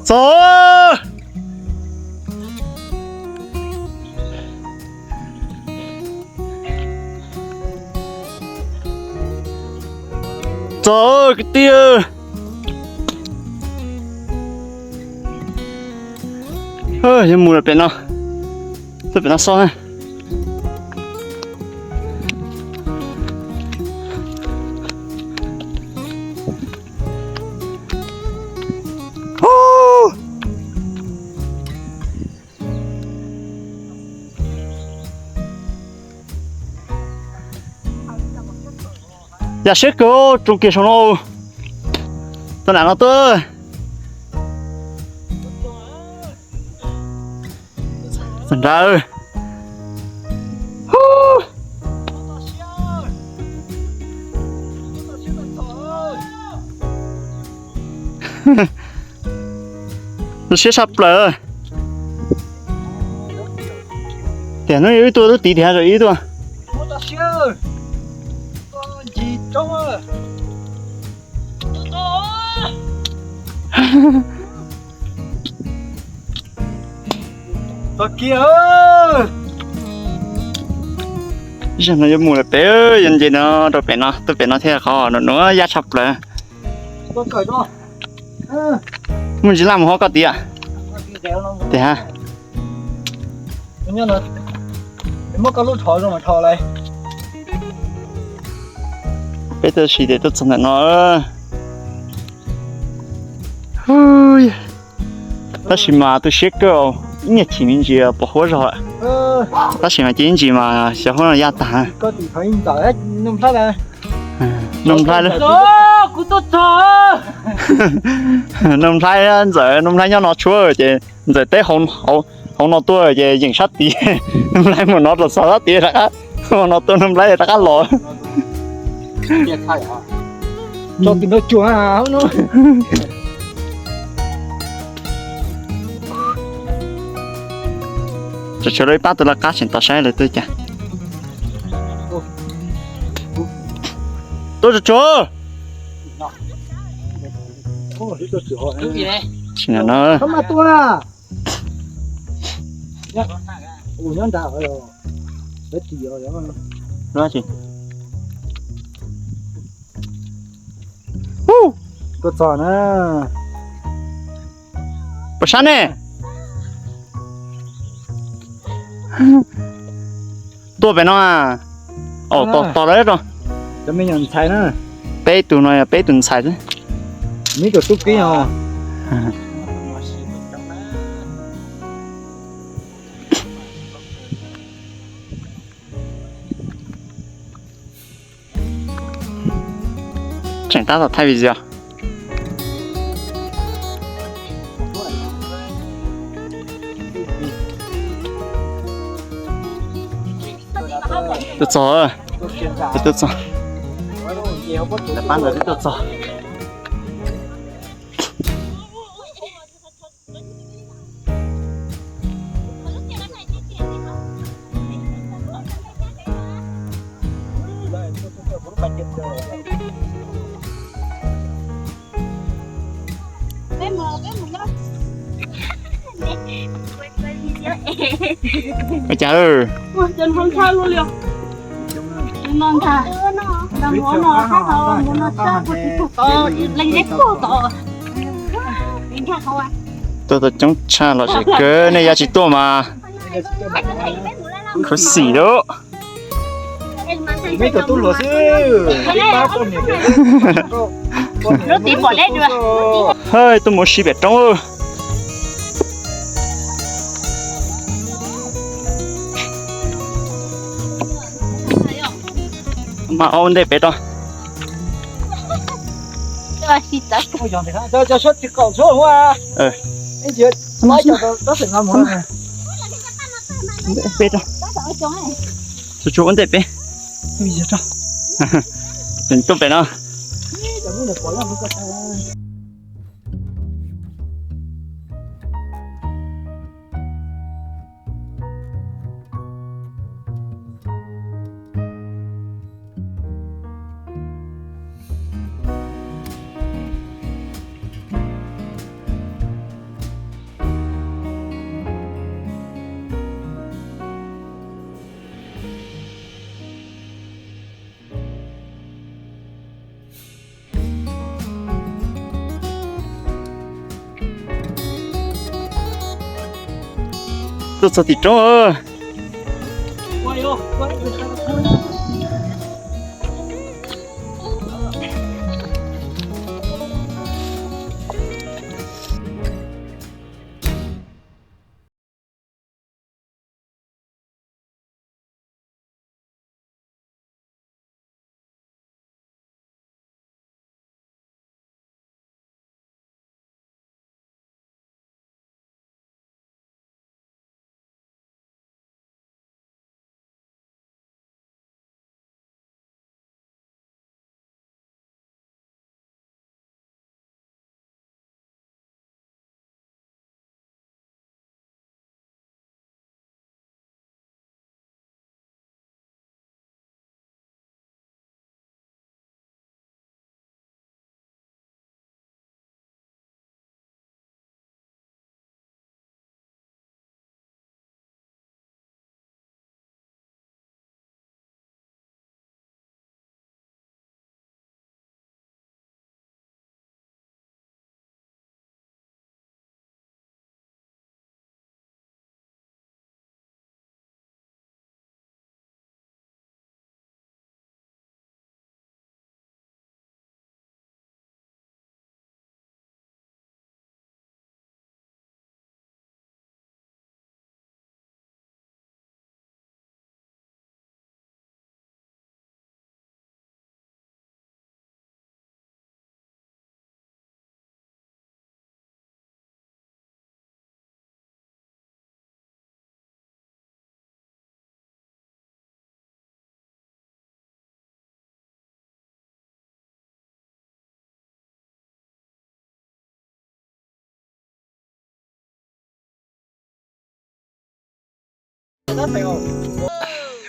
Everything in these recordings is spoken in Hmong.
Txog. Txog kwv tij. Yuav mus pem no, tuaj pem no so na. Ya siab kawg, tsoo kiag saum no. Tau nam no tuaj. Txog nrad. Zoo siab tshaj plaws. Tiam hnub ib tuaj lub tid tiag, ib tuaj. Zaum no yuav mus lawm pem, yuav nce no rau pem no, tuaj pem no thiab qhov no nuav yaj tshaj plaws. Muaj ntsis laj mus hov koj tid. Tiag. Peb tuaj sim tes tuaj txog ntawm no. Tab sis mas tu siab kawg, ib nyuag chim me ntsis pos huab zog. Tab sis mas cia ib ntsis mas xyov huab no yaj tag. Nuj Nplhaib, Nuj Nplhaib Ntxawm, Nuj Nplhaib nyob no tshuab ces Ntxawm teb hauv no tuaj ces yeem sab tid. Nuj Nplhaib mus no rau txog sab tid rov qab, mus no tuaj Nuj Nplhaib rov qab los. Tso tus nraug cuag no. Tsuas tshuav lawv ib pab tus laj qab tseem tos saib lawv tuaj cas. Tuaj tsuag tsuag. Tsis na. Tuaj txog na. Puas sab ne? Tuaj pem no. Tos tos lawm rau. Cov me nyuam ntxhais na. Peb tus no yog peb tus ntxhais xwb. Neb tus tub kib os. Tseem tab tom thaij video. Tuaj txog, tuaj txog. Lawv pab ntawd twb tuaj txog. Ua cas leej deb puag tom tuaj tau coob tshaj los zem kawg, nej yuav tsis tuaj mas khuv xim lawm. Hawj, tuaj mus ua si pem roob. Mas ua ntej pem rau. Pem rau. Tsuas tsuas ua ntej pem. Tuaj pem no. Tuaj txog tim roob.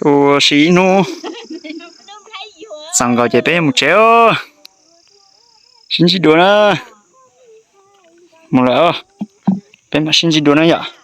Ua si ib hnub txog nkaus ces peb mus tsev os. Sib ntsib dua na. Mus lawm, peb mam sib ntsib dua na yom.